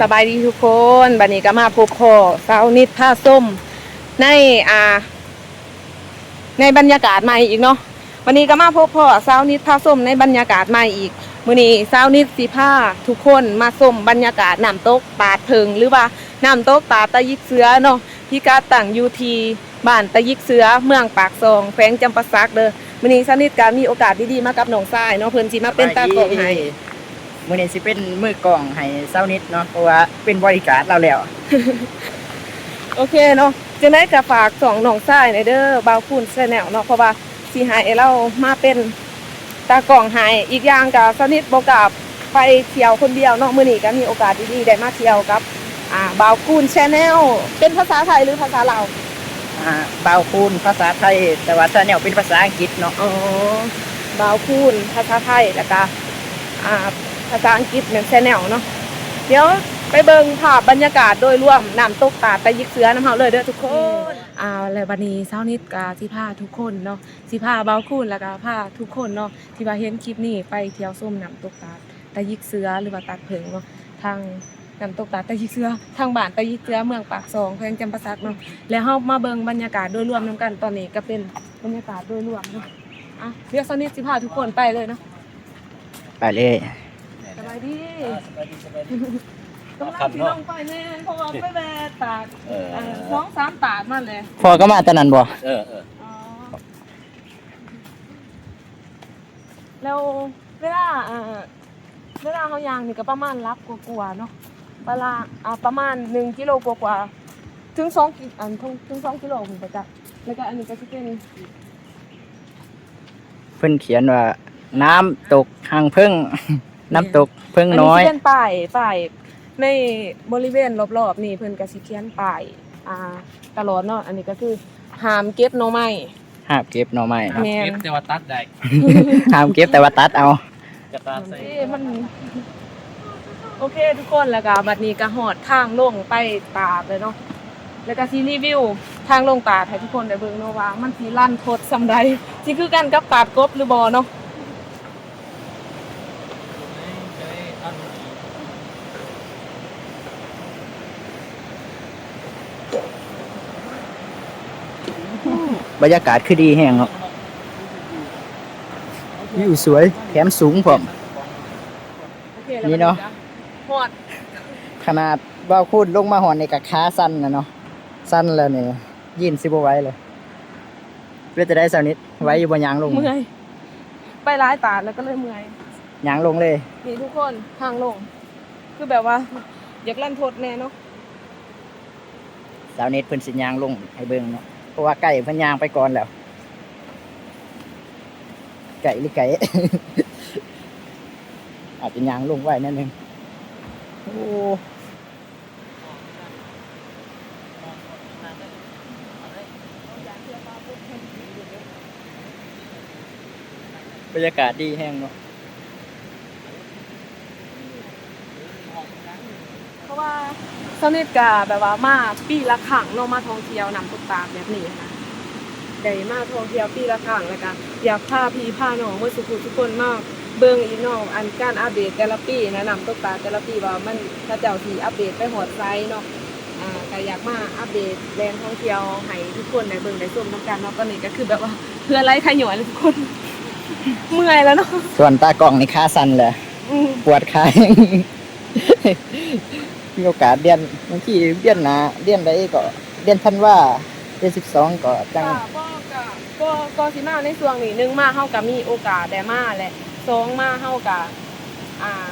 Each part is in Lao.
ສະບາຍດີທຸກຄົນ, ບັດນີ້ກໍມາພົບພໍ້ສາວນິດພາຊົມໃນ ອ່າ ໃນບັນຍາກາດໃໝ່ອີກເນາະ. ວັນນີ້ກໍມາພົບພໍ້ສາວນິດພາຊົມໃນບັນຍາກາດໃໝ່ອີກ. ມື້ນີ້ສາວນິດຊິພາທຸກຄົນມາຊົມບັນຍາກາດນ້ຳຕົກຕາດເຜິ້ງ ຫຼືວ່ານ້ຳຕົກຕາດຕາຢິກເສືອເນາະ, ພິກັດຕັ້ງຢູ່ທີ່ບ້ານຕາຢິກເສືອ ເມືອງປາກຊ່ອງ ແຂວງຈຳປາສັກເດີ້. ມື້ນີ້ສາວນິດກໍມີໂອກາດດີໆມາກັບນ້ອງຊາຍເນາະ, ເພິ່ນຊິມາເປັນຕາກ້ອງໃຫ້. ສະບາຍດີ. ມື້ນີ້ຊິເປັນມືກ້ອງໃຫ້ສາວນິດເນາະ ເພາະວ່າເປັນບໍລິກາດລາວແລ້ວ. ໂອເຄເນາະ, ຈັ່ງໃດກໍຝາກຊ່ອງນ້ອງຊາຍແດ່ເດີ້ ບ່າວຄູນ Channel ເນາະ, ເພາະວ່າຊິໃຫ້ລາວມາເປັນຕາກ້ອງໃຫ້. ອີກຢ່າງກໍສາວນິດບໍ່ກ້າໄປທ່ຽວຄົນດຽວເນາະ, ມື້ນີ້ກໍມີໂອກາດດີໆໄດ້ມາທ່ຽວກັບ ອ່າ ບ່າວຄູນ Channel. ເປັນພາສາໄທ ຫຼື ພາສາລາວ? ອ່າ ບ່າວຄູນພາສາໄທ, ແຕ່ວ່າ Channel ເປັນພາສາອັງກິດເນາະ. ອໍ ບ່າວຄູນພາສາໄທ ແລ້ວກະ ອ່າ ພາສາອັງກິດແມ່ນ Channel ເນາະ. ດຽວໄປເບິ່ງພາບບັນຍາກາດໂດຍລວມນ້ຳຕົກຕາດຕາຢິກເສືອນຳເຮົາເລີຍເດີ້ທຸກຄົນ. ອືມ ອ້າວ ແລ້ວບັດນີ້ສາວນິດກະຊິພາທຸກຄົນເນາະ, ຊິພາບ່າວຄູນ ແລ້ວກະພາທຸກຄົນເນາະ ທີ່ວ່າເຫັນຄລິບນີ້ໄປທ່ຽວຊົມນ້ຳຕົກຕາດຕາຢິກເສືອ ຫຼືວ່າຕາດເຜິ້ງເນາະ, ທາງ ນ້ຳຕົກຕາດຕາຢິກເສືອ ທາງບ້ານຕາຢິກເສືອ ເມືອງປາກຊ່ອງ ແຂວງຈຳປາສັກເນາະ. ແລ້ວເຮົາມາເບິ່ງບັນຍາກາດໂດຍລວມນຳກັນ. ຕອນນີ້ກໍເປັນບັນຍາກາດໂດຍລວມເນາະ. ອ່ະ ດຽວສາວນິດຊິພາທຸກຄົນໄປເລີຍເນາະ. ໄປເລີຍ. ສະບາຍດີ. ອ່າ ສະບາຍດີ ສະບາຍດີ. ກຳລັງຊິລົງໄປແມ່ນ ເພາະວ່າໄປແວ່ຕາດ ເອີ ເອີ ສອງສາມຕາດມາແລ້ວ. ພໍ່ກໍມາຕອນນັ້ນບໍ່? ເອີ ເອີ. ອໍ ແລ້ວເວລາ ອ່າ ເວລາເຮົາຍ່າງນີ້ກໍປະມານຫຼັກກວ່າໆເນາະ, ປະລະ ອ່າ ປະມານໜຶ່ງກິໂລກວ່າໆ ເຖິງສອງກິ ອັນ ເຖິງ ເຖິງສອງກິໂລພຸ້ນບໍ່ຈັກ. ແລ້ວກໍອັນນີ້ກໍຊິເປັນ ເພິ່ນຂຽນວ່າ ນ້ຳຕົກຮັງເຜິ້ງ ແມ່ນ ນ້ຳຕົກເຜິ້ງນ້ອຍ. ອັນນີ້ຊິເປັນປ້າຍ ປ້າຍໃນບໍລິເວນລອບໆນີ້ ເພິ່ນກໍຊິຂຽນປ້າຍ ອ່າ ຕະຫຼອດເນາະ. ອັນນີ້ກໍຄືຫ້າມເກັບໜໍ່ໄມ້ ຫ້າມເກັບໜໍ່ໄມ້ເນາະ. ແມ່ນ ເກັບແຕ່ວ່າຕັດໄດ້ ຫ້າມເກັບແຕ່ວ່າຕັດເອົາ. ຈະຕັດໃສ່ ເອີ ມັນ ໂອເຄທຸກຄົນ, ແລ້ວກະບັດນີ້ກະຮອດທາງລົງໄປຕາດແລ້ວເນາະ, ແລ້ວກະຊິຣີວິວທາງລົງຕາດໃຫ້ທຸກຄົນໄດ້ເບິ່ງເນາະ ວ່າມັນຊິລັນທົດສ່ຳໃດ, ຊິຄືກັນກັບຕາດກົບຫຼືບໍ່ເນາະ. ບັນຍາກາດຄືດີແຮງເນາະ, ວິວສວຍ ແຖມສູງພ້ອມ. ໂອເຄ ນີ້ເນາະ ຮອດ ຂະໜາດບ່າວຄູນລົງມາຮອດນີ້ກະຂາສັ່ນແລ້ວເນາະ, ສັ່ນແລ້ວນີ້ ຢືນຊິບໍ່ໄຫວເລີຍ. ເປັນຈັ່ງໃດສາວນິດ ໄຫວຢູ່ບໍ່ຍ່າງລົງ? ເມື່ອຍ ໄປຫຼາຍຕາດແລ້ວກໍເລີຍເມື່ອຍ ຍ່າງລົງເລີຍ. ນີ້ທຸກຄົນ ທາງລົງ ຄືແບບວ່າຢາກລັນທົດແດ່ເນາະ. ສາວນິດເພິ່ນຊິຍ່າງລົງໃຫ້ເບິ່ງເນາະ, ເພາະວ່າໄກເພິ່ນຍ່າງໄປກ່ອນແລ້ວ. ໄກຫຼືໄກ? ອາດຈະຍ່າງລົງໄວໜ້ອຍໜຶ່ງ. ໂອ້ ບັນຍາກາດດີແຮງເນາະ. ເພາະວ່າສາວນິດກະແບບວ່າມາປີລະຄັ້ງເນາະ, ມາທ່ອງທ່ຽວນ້ຳຕົກຕາດແບບນີ້ຫັ້ນນະ, ໄດ້ມາທ່ອງທ່ຽວປີລະຄັ້ງ ແລ້ວກະຢາກພາພີ່ພານ້ອງເບິດສູ່ຜູ້ສູ່ຄົນມາເບິ່ງອີກເນາະ, ອັນການອັບເດດແຕ່ລະປີນະ, ນ້ຳຕົກຕາດແຕ່ລະປີວ່າມັນ ເຂົາເຈົ້າຊິອັບເດດໄປຮອດໃສເນາະ. ອ່າ ກະຢາກມາອັບເດດແຫຼ່ງທ່ອງທ່ຽວໃຫ້ທຸກຄົນໄດ້ເບິ່ງໄດ້ຊົມນຳກັນເນາະ. ຕອນນີ້ກະຄືແບບວ່າເຫື່ອໄຫຼໄຄຍ້ອຍແລ້ວທຸກຄົນ, ເມື່ອຍແລ້ວເນາະ. ສ່ວນຕາກ້ອງນີ້ຂາສັ່ນແຫຼະ ອືມ ປວດຂາ. ມີໂອກາດເດືອນ ບາງທີເດືອນໜ້າ ເດືອນໃດກໍ ເດືອນທັນວາ ເດືອນສິບສອງກໍຈັ່ງ ກໍ ກໍ ກໍ ກໍຊິມາໃນຊ່ວງນີ້. ໜຶ່ງມາເຮົາກໍມີໂອກາດໄດ້ມາແຫຼະ, ສອງມາເຮົາກໍ ອ່າ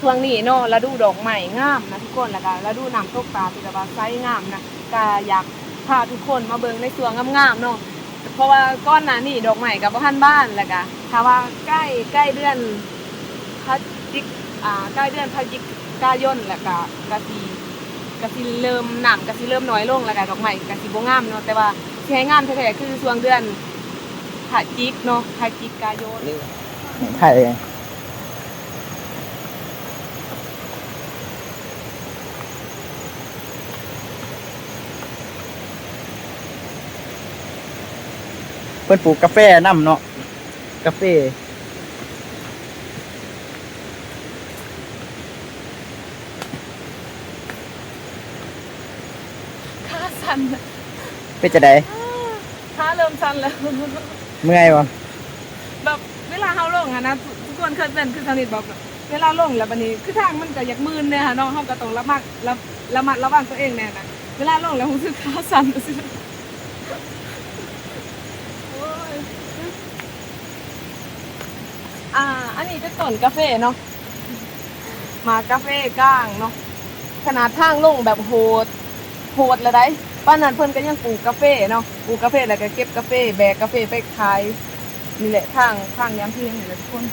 ຊ່ວງນີ້ເນາະ ລະດູດອກໄມ້ງາມນະທຸກຄົນ, ແລ້ວກໍລະດູນ້ຳຕົກຕາດທີ່ແບບວ່າໃສງາມນະ, ກໍຢາກພາທຸກຄົນມາເບິ່ງໃນຊ່ວງງາມໆເນາະ. ເພາະວ່າກ່ອນໜ້ານີ້ດອກໄມ້ກໍບໍ່ທັນບານ, ແລ້ວກໍຖ້າວ່າໃກ້ ໃກ້ເດືອນພະຈິກ ອ່າ ໃກ້ເດືອນພະຈິກາຍົນ ແລ້ວກໍ ກໍຊິ ກໍຊິເລີ່ມ ນ້ຳກໍຊິເລີ່ມໜ້ອຍລົງ, ແລ້ວກໍດອກໄມ້ກໍຊິບໍ່ງາມເນາະ. ແຕ່ວ່າຊິໃຫ້ງາມແທ້ໆຄືຊ່ວງເດືອນພະຈິກເນາະ, ພະຈິກາຍົນ. ໄທ ເພິ່ນປູກກາແຟນຳເນາະ, ກາເຟ. ເປັນຈັ່ງໃດ? ຂາເລີ່ມສັ່ນແລ້ວ. ເມື່ອຍບໍ່? ແບບເວລາເຮົາລົງຫັ້ນນະ ທຸກຄົນເຄີຍເປັນຄືສາວນິດບໍ່? ແບບເວລາລົງແລ້ວບັດນີ້ ຄືທາງມັນກໍຢາກມື່ນແດ່ຫັ້ນເນາະ, ເຮົາກໍຕ້ອງລະມັດ ລະ ລະມັດລະວັງຕົວເອງແດ່ນະ. ເວລາລົງແລ້ວຮູ້ສຶກຂາສັ່ນ. ໂອ້ຍ. ອ່າ ອັນນີ້ເປັນຕົ້ນກາເຟເນາະ, ໝາກກາເຟກ້າງເນາະ. ຂະໜາດທາງລົງແບບໂຫດ ໂຫດແລ້ວໃດ໋ ປານນັ້ນເພິ່ນກໍຍັງປູກກາເຟເນາະ, ປູກກາເຟແລ້ວກໍເກັບກາເຟ ແບກກາເຟໄປຂາຍ. ນີ້ແຫຼະທາງ ທາງຍາມພຽງນີ້ແຫຼະທຸກຄົນ.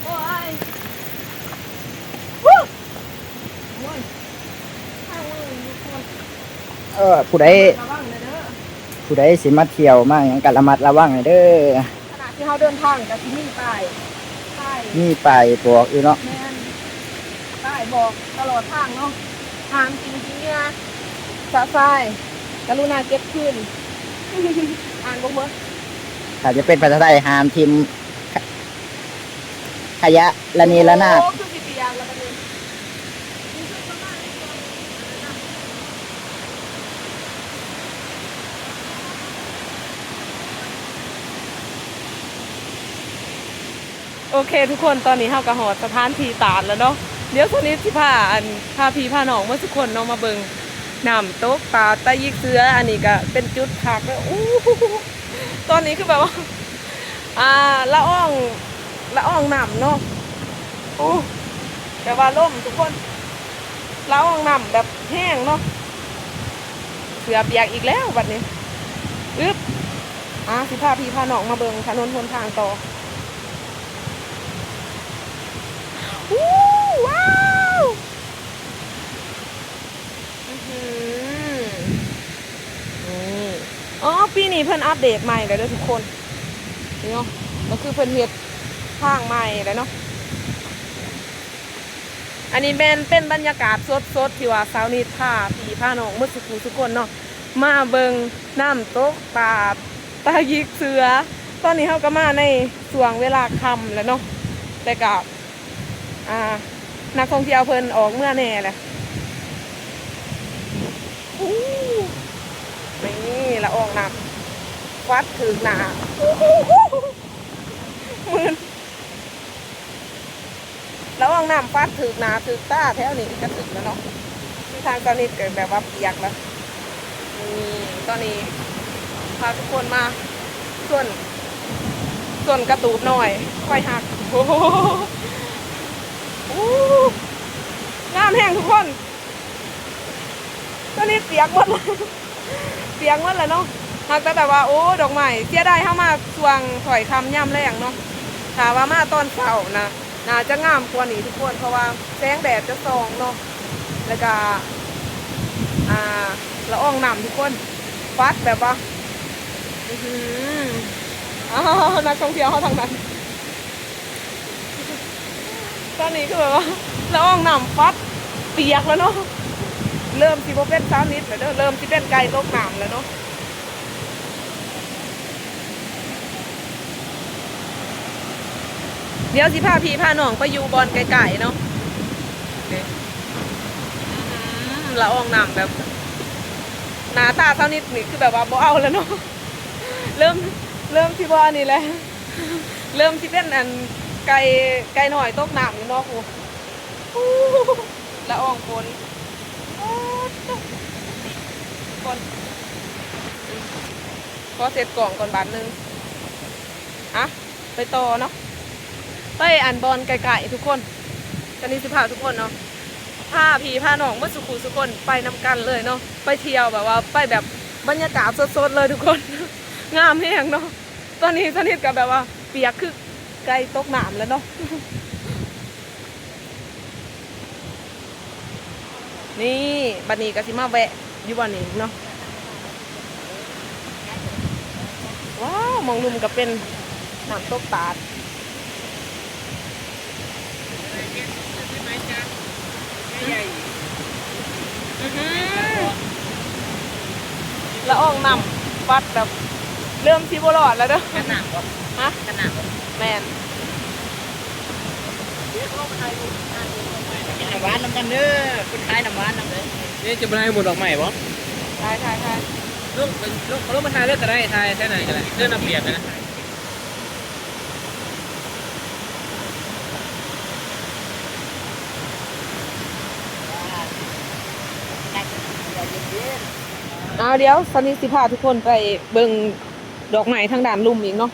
ໂອ້ຍ ໂອ້ຍ ທາງເມືອງທຸກຄົນ. ເອີ ຜູ້ໃດ ລະວັງແດ່ເດີ ຜູ້ໃດຊິມາທ່ຽວມາຫຍັງກໍລະມັດລະວັງແດ່ເດີ. ຂະນະທີ່ເຮົາເດີນທາງກໍຊິມີປ້າຍ ປ້າຍ ມີປ້າຍບອກຢູ່ເນາະ. ແມ່ນ ປ້າຍບອກຕະຫຼອດທາງເນາະ, ຫ້າມຖິ້ມຂີ້ເຫຍື້ອຊະຊາຍ ກະລຸນາເກັບຄືນ. ອ່ານບໍ່ໝົດ. ຖ້າຈະເປັນພາສາໄທ ຫ້າມຖິ້ມ ຂະ ຂະຫຍະລະເນລະນາດ. ໂອ້ ຄືຊິປຽກລະບັດນີ້. ໂອເຄທຸກຄົນ, ຕອນນີ້ເຮົາກໍຮອດສະຖານທີ່ຕາດແລ້ວເນາະ. ດຽວສາວນິດຊິພາ ອັນ ພາພີ່ພານ້ອງໝົດທຸກຄົນເນາະ ມາເບິ່ງນ້ຳຕົກຕາດຕາຢິກເສືອ. ອັນນີ້ກໍເປັນຈຸດພັກເດີ. ໂອ້ ຕອນນີ້ຄືແບບວ່າ ອ່າ ລະອອງ ລະອອງນ້ຳເນາະ. ໂອ້ ແຕ່ວ່າລົມທຸກຄົນ ລະອອງນ້ຳແບບແຮງເນາະ. ເສືອປຽກອີກແລ້ວບັດນີ້. ອຶບ ອ່າ ຊິພາພີ່ພານ້ອງມາເບິ່ງຖະໜົນຫົນທາງຕໍ່. ໂອ້ ວ້າວ ອືຫື ນີ້ ອໍ ປີນີ້ເພິ່ນອັບເດດໃໝ່ແລ້ວເດີທຸກຄົນ. ນີ້ເນາະ ກໍຄືເພິ່ນເຮັດທາງໃໝ່ແລ້ວເນາະ. ອັນນີ້ແມ່ນເປັນບັນຍາກາດສົດໆ ທີ່ວ່າສາວນິດພາພີ່ພານ້ອງໝົດສູ່ຜູ້ສູ່ຄົນເນາະ ມາເບິ່ງນ້ຳຕົກຕາດຕາຢິກເສືອ. ຕອນນີ້ເຮົາກໍມາໃນຊ່ວງເວລາຄ່ຳແລ້ວເນາະ ແຕ່ກໍ ອ່າ ນັກທ່ອງທ່ຽວເພິ່ນອອກເມືອແດ່ແຫຼະ. ອູ້ ນີ້ລະອອງນ້ຳຟັດຖືກໜ້າ ມື່ນ ລະອອງນ້ຳຟັດຖືກໜ້າຖືກຕາແຖວນີ້ກະຖືກແລ້ວເນາະ. ຄືທາງສາວນິດກໍແບບວ່າປຽກແລ້ວ. ນີ້ ຕອນນີ້ພາທຸກຄົນມາຊົນ ຊົນກະຕູບນ້ອຍ ຄອຍຮັກ. ໂອ້ໂຫ ໂອ້ ງາມແຮງທຸກຄົນ. ຕອນນີ້ປຽກໝົດແລ້ວ ປຽກໝົດແລ້ວເນາະ. ຫາກແຕ່ແບບວ່າ ໂອ້ ດອກໄມ້ ເສຍດາຍເຮົາມາຊ່ວງຖ້ອຍຄ່ຳຍາມແລງເນາະ. ຖ້າວ່າມາຕອນເຊົ້ານະ ໜ້າຈະງາມກວ່ານີ້ທຸກຄົນ ເພາະວ່າແສງແດດຈະສ່ອງເນາະ ແລ້ວກະ ອ່າ ລະອອງນ້ຳທຸກຄົນ ຟັດແບບວ່າ ອືຫື ອ້າວ ນັກທ່ອງທ່ຽວເຮົາທາງນັ້ນ ຕອນນີ້ຄືແບບວ່າລະອອງນ້ຳຟັດປຽກແລ້ວເນາະ. ເລີ່ມຊິບໍ່ເປັນສາວນິດແລ້ວເດີ ເລີ່ມຊິເປັນໄກ່ຕົກນ້ຳແລ້ວເນາະ. ດຽວຊິພາພີ່ພານ້ອງໄປຢູ່ບ່ອນໄກໆເນາະ. ອືມ ລະອອງນ້ຳແບບ ໜ້າຕາສາວນິດນີ້ຄືແບບວ່າບໍ່ເອົາແລ້ວເນາະ ເລີ່ມ ເລີ່ມຊິບໍ່ອັນນີ້ແຫຼະ ເລີ່ມຊິເປັນອັນໄກ່ ໄກ່ນ້ອຍຕົກນ້ຳຢູ່ເນາະ. ໂອ້ ລະອອງຝົນ ໂອ້ ທຸກຄົນ ຂໍເຊັດກ້ອງກ່ອນບາດໜຶ່ງ. ອ່ະ ໄປຕໍ່ເນາະ ໄປອັນບ່ອນໄກໆທຸກຄົນ. ຕອນນີ້ຊິພາທຸກຄົນເນາະ ພາພີ່ພານ້ອງໝົດສູ່ຜູ້ສູ່ຄົນໄປນຳກັນເລີຍເນາະ ໄປທ່ຽວແບບວ່າໄປແບບບັນຍາກາດສົດໆເລີຍທຸກຄົນ. ງາມແຮງເນາະ. ຕອນນີ້ສາວນິດກໍແບບວ່າປຽກຄືໄກ່ຕົກນ້ຳແລ້ວເນາະ. ນີ້ ບັດນີ້ກໍຊິມາແວະຢູ່ບ່ອນນີ້ເນາະ. ວ້າວ ໝ່ອງລຸ່ມກໍເປັນນ້ຳຕົກຕາດ. ອືຫື ລະອອງນ້ຳຟັດແບບ ເລີ່ມຊິບໍ່ລອດແລ້ວເດີ. ກັນນ້ຳບໍ່? ຮະ? ກັນນ້ຳບໍ່? ແມ່ນ. ນ້ຳຫວານນຳກັນເດີ ຄົນຂາຍນ້ຳຫວານນຳເດີ. ນີ້ຈະບໍ່ໄດ້ໝົດດອກໄມ້ບໍ່? ຖ່າຍ ຖ່າຍ ຖ່າຍ ລົງ ລົງ ລົງມາຖ່າຍເລີຍກໍໄດ້ ຖ່າຍໃສ່ນັ້ນກໍໄດ້ ເດີນເອົາປຽບນະ. ເອົາ ດຽວສາວນິດຊິພາທຸກຄົນໄປເບິ່ງດອກໄມ້ທາງດ້ານລຸ່ມອີກເນາະ.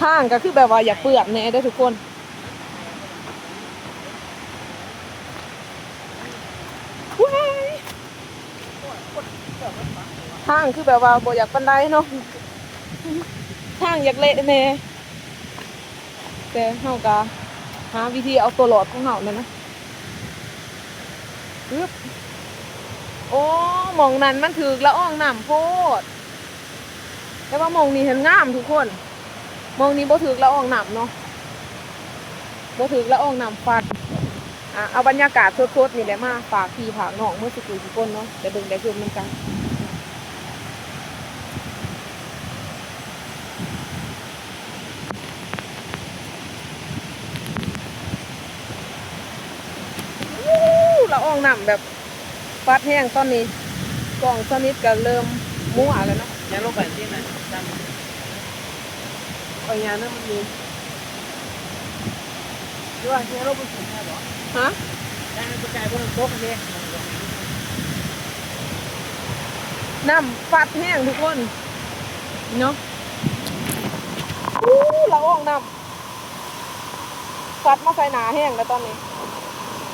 ທາງກໍຄືແບບວ່າຢາກເປື້ອນແດ່ເດີທຸກຄົນ. ວ້າຍ ທາງຄືແບບວ່າບໍ່ຢາກປານໃດເນາະ ທາງຢາກເລະແດ່. ແຕ່ເຮົາກະຫາວິທີເອົາຕົວລອດຂອງເຮົານັ້ນນະ. ອຶບ ໂອ້ ໝ່ອງນັ້ນມັນຖືກລະອອງນ້ຳໂພດ ແຕ່ວ່າໝ່ອງນີ້ຫັ້ນງາມທຸກຄົນ. ໝ່ອງນີ້ບໍ່ຖືກລະອອງນ້ຳເນາະ ບໍ່ຖືກລະອອງນ້ຳພັດ. ອ່າ ເອົາບັນຍາກາດສົດໆນີ້ແຫຼະມາຝາກພີ່ຝາກນ້ອງເໝິດສູ່ຜູ້ສູ່ຄົນເນາະ ໄດ້ເບິ່ງໄດ້ຊົມນຳກັນ. ອູ້ ລະອອງນ້ຳແບບ ພັດແຮງຕອນນີ້ ກ້ອງສາວນິດກໍເລີ່ມມົວແລ້ວເນາະ. ຍ່າງລົງໄປຊີ້ນະ ຕາມ ເອົາຍ່າງນຳມັນມີ ຫຼືວ່າຍ່າງລົງໄປສູງແທ້ບໍ? ຮະ? ຍ່າງໄປໄກບໍ່? ນ້ຳຕົກເດ້ ນ້ຳພັດແຮງທຸກຄົນເນາະ. ອູ້ ລະອອງນ້ຳ ພັດມາໃສ່ໜ້າແຮງແລ້ວຕອນນີ້.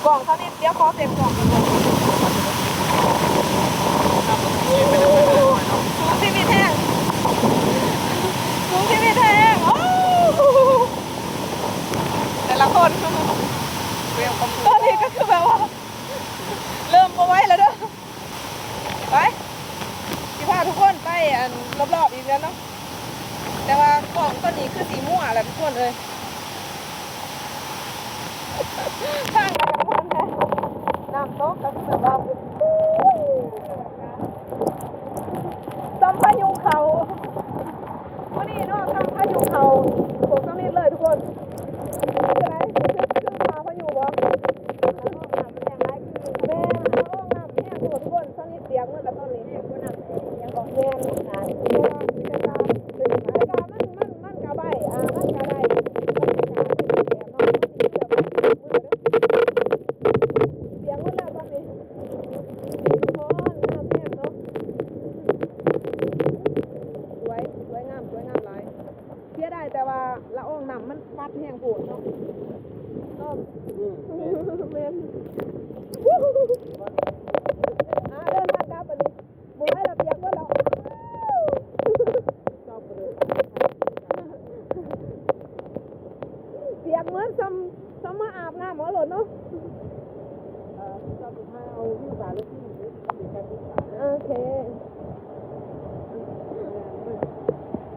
ກ້ອງສາວນິດ ດຽວຂໍເຊັກກ້ອງກ່ອນ. ໂອ້ ສູ້ຊີວິດແຮງ ສູ້ຊີວິດແຮງ. ໂອ້ ແຕ່ລະຄົນ ຕອນນີ້ກໍຄືແບບວ່າ ເລີ່ມບໍ່ໄຫວແລ້ວເດີ. ໄປ ຊິພາທຸກຄົນໄປ ອັນ ລອບໆອີກແລ້ວເນາະ ແຕ່ວ່າກ້ອງຕອນນີ້ຄືຊິມົວແລ້ວທຸກຄົນເອີຍ. ທາງກໍບໍ່ທັນໄດ້ ນ້ຳຕົກກໍຄືແບບວ່າ ສ່ຳພາຍຸເຂົ້າ ມື້ນີ້ເນາະ ສ່ຳພາຍຸເຂົ້າ ພວກສາວນິດເລີຍທຸກຄົນ. ເປັນຈັ່ງໃດ ຄື ຄືພາຍຸບໍ່? ແມ່ນ ລະອອງນ້ຳແຮງໂພດທຸກຄົນ ສາວນິດປຽກໝົດລະຕອນນີ້. ແມ່ນ ແຕ່ວ່າ ແຕ່ວ່າ ແຕ່ວ່າມັນ ມັນ ມັນກະໄດ້ ອ່າ ມັນກະໄດ້ ມັນກະໄດ້ ປຽກໝົດແລ້ວຕອນນີ້. ທຸກຄົນ ງາມແຮງເນາະ ສວຍ ສວຍງາມ ສວຍງາມຫຼາຍ. ເສຍດາຍແຕ່ວ່າລະອອງນ້ຳມັນພັດແຮງໂພດເນາະ. ອືມ ແມ່ນ ແມ່ນ. ອ່າ ເດີນທາງກັບບັດນີ້ ບໍ່ໄຫວລະ ປຽກໝົດແລ້ວ ປຽກໝົດ ສ່ຳ ສ່ຳມາອາບນ້ຳເອົາໂລດເນາະ. ເອີ ເຈົ້າສຸດທ້າຍເອົາວິວສາລົງທີ່ນີ້ເດ້ ເປັນການສຶກສາ. ໂອເຄ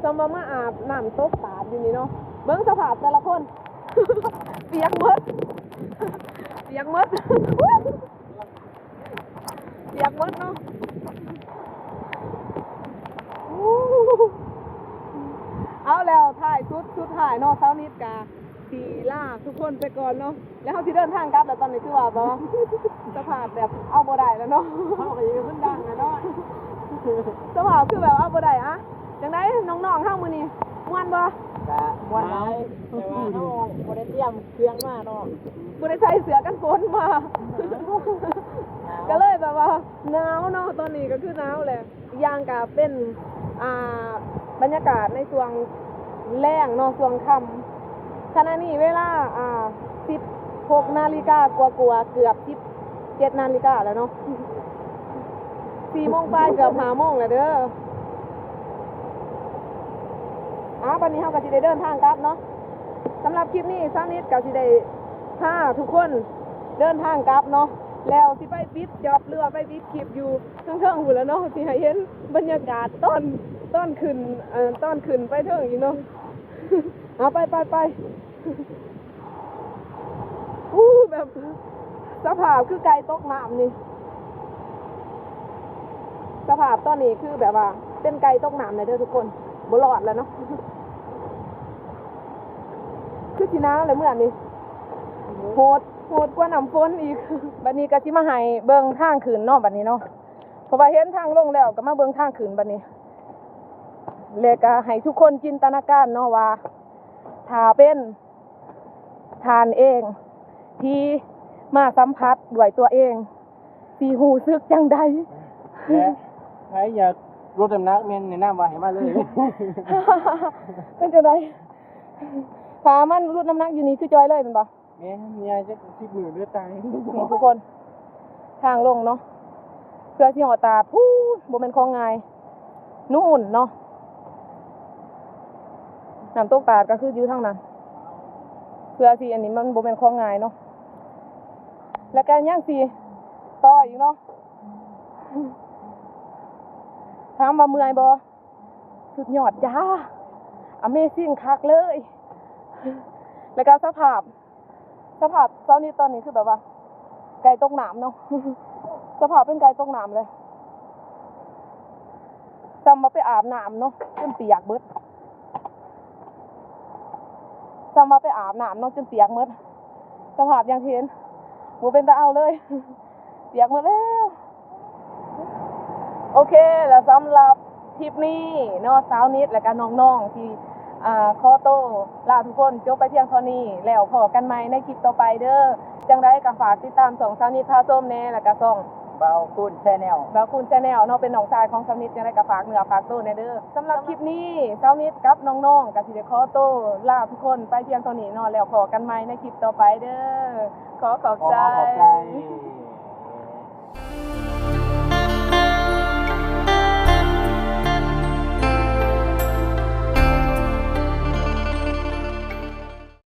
ສ່ຳວ່າມາອາບນ້ຳຕົກຕາດຢູ່ນີ້ເນາະ. ເບິ່ງສະພາບແຕ່ລະຄົນ ປຽກໝົດ ປຽກໝົດ ປຽກໝົດເນາະ. ເອົາແລ້ວ ທ້າຍສຸດ ສຸດທ້າຍເນາະ ສາວນິດກະ ຊິລາທຸກຄົນໄປກ່ອນເນາະ ແລ້ວເຮົາຊິເດີນທາງກັບແລ້ວຕອນນີ້ ຄືວ່າບໍ່ ສະພາບແບບເອົາບໍ່ໄດ້ແລ້ວເນາະ. ເຮົາກໍຍັງເປັນຄົນດັງນະເນາະ ສະພາບຄືແບບເອົາບໍ່ໄດ້. ອະ ຈັ່ງໃດນ້ອງໆເຮົາມື້ນີ້ ມ່ວນບໍ່? ກະມ່ວນຫຼາຍ ແຕ່ວ່າເຮົາບໍ່ໄດ້ຕຽມເຄື່ອງມາເນາະ ບໍ່ໄດ້ໃສ່ເສື້ອກັນຝົນມາ ໜາວ ກໍເລີຍແບບວ່າໜາວເນາະ ຕອນນີ້ກໍຄືໜາວແຫຼະ. ອີກຢ່າງກະເປັນ ອ່າ ບັນຍາກາດໃນຊ່ວງແລງເນາະ ຊ່ວງຄ່ຳ. ຂະນະນີ້ເວລາ ອ່າ ສິບຫົກນາລິກາກວ່າໆ ເກືອບສິບເຈັດນາລິກາແລ້ວເນາະ ສີ່ໂມງປາຍ ເກືອບຫ້າໂມງແລ້ວເດີ. ອ່າ ບັດນີ້ເຮົາກໍຊິໄດ້ເດີນທາງກັບເນາະ. ສຳລັບຄລິບນີ້ ສາວນິດກໍຊິໄດ້ພາທຸກຄົນເດີນທາງກັບເນາະ ແລ້ວຊິໄປປິດຈັອບ ຫຼືວ່າໄປປິດຄລິບຢູ່ ເທິງໆພຸ້ນລະເນາະ ຊິໃຫ້ເຫັນບັນຍາກາດຕອນ ຕອນຂຶ້ນ ເອີ ຕອນຂຶ້ນໄປເທິງອີກເນາະ. ເອົາ ໄປ ໄປ ໄປ. ອູ້ ແບບ ສະພາບຄືໄກ່ຕົກນ້ຳນີ້ ສະພາບຕອນນີ້ຄືແບບວ່າເປັນໄກ່ຕົກນ້ຳແລ້ວເດີທຸກຄົນ ບໍ່ລອດແລ້ວເນາະ. ຄືຊິໜາວແຫຼະເມື່ອນີ້ ໂຫດ ໂຫດກວ່ານ້ຳຝົນອີກ. ບັດນີ້ກໍຊິມາໃຫ້ເບິ່ງທາງຂຶ້ນເນາະ ບັດນີ້ເນາະ ເພາະວ່າເຫັນທາງລົງແລ້ວ ກໍມາເບິ່ງທາງຂຶ້ນບັດນີ້ ແລະກໍໃຫ້ທຸກຄົນຈິນຕະນາການເນາະວ່າ ຖ້າເປັນທ່ານເອງທີ່ມາສຳຜັດດ້ວຍຕົວເອງ ຊິຮູ້ສຶກຈັ່ງໃດ? ແລະໃຜຢາກລົດນ້ຳໜັກແມ່ນແນະນຳວ່າໃຫ້ມາເລີຍ. ເປັນຈັ່ງໃດ? ຖ້າມາລົດນ້ຳໜັກຢູ່ນີ້ຄືຈ່ອຍເລີຍແມ່ນບໍ່? ແມ່ນ ຍ່າງຈັກສິບມື້ເຫຼືອຕາຍ. ນີ້ທຸກຄົນ ທາງລົງເນາະ ເພື່ອຊິຮອດຕາດ ພູ້ນ ບໍ່ແມ່ນຂອງງ່າຍ ນູ້ນເນາະ. ນ້ຳຕົກຕາດກໍຄືຢູ່ທາງນັ້ນ ເພື່ອຊິ ອັນນີ້ມັນບໍ່ແມ່ນຂອງງ່າຍເນາະ ແລ້ວກໍຍັງຊິຕໍ່ອີກເນາະ. ຖາມວ່າເມື່ອຍບໍ່? ສຸດຍອດຈ້າ Amazing ຄັກເລີຍ. ແລ້ວກໍສະພາບ ສະພາບເຊົ້ານີ້ຕອນນີ້ຄືແບບວ່າໄກ່ຕົກນ້ຳເນາະ ສະພາບເປັນໄກ່ຕົກນ້ຳເລີຍ ສ່ຳວ່າໄປອາບນ້ຳເນາະ ຈົນປຽກເບິດ ສ່ຳວ່າໄປອາບນ້ຳເນາະ ຈົນປຽກໝົດ ສະພາບຢ່າງທີ່ເຫັນ ບໍ່ເປັນຕາເອົາເລີຍ ປຽກໝົດແລ້ວ. ໂອເຄ ແລ້ວສຳລັບຄລິບນີ້ເນາະ ສາວນິດ ແລະກະນ້ອງໆ ທີ່ ອ່າ ຂໍໂຕລາທຸກຄົນຈົບໄປພຽງເທົ່ານີ້ ແລ້ວພໍ້ກັນໃໝ່ໃນຄລິບຕໍ່ໄປເດີ້. ຈັ່ງໃດກໍຝາກຕິດຕາມຊ່ອງສາວນິດພາຊົມແດ່ ແລະກະຊ່ອງບ່າວຄູນ Channel ບ່າວຄູນ Channel ເນາະ ເປັນນ້ອງຊາຍຂອງສາວນິດ ຈັ່ງໃດກໍຝາກເນື້ອຝາກໂຕແດ່ເດີ້. ສຳລັບຄລິບນີ້ ສາວນິດກັບນ້ອງໆ ກໍຊິໄດ້ຂໍໂຕລາທຸກຄົນໄປພຽງເທົ່ານີ້ເນາະ ແລ້ວພໍ້ກັນໃໝ່ໃນຄລິບຕໍ່ໄປເດີ້. ຂໍຂອບໃຈ ຂໍຂອບໃຈ.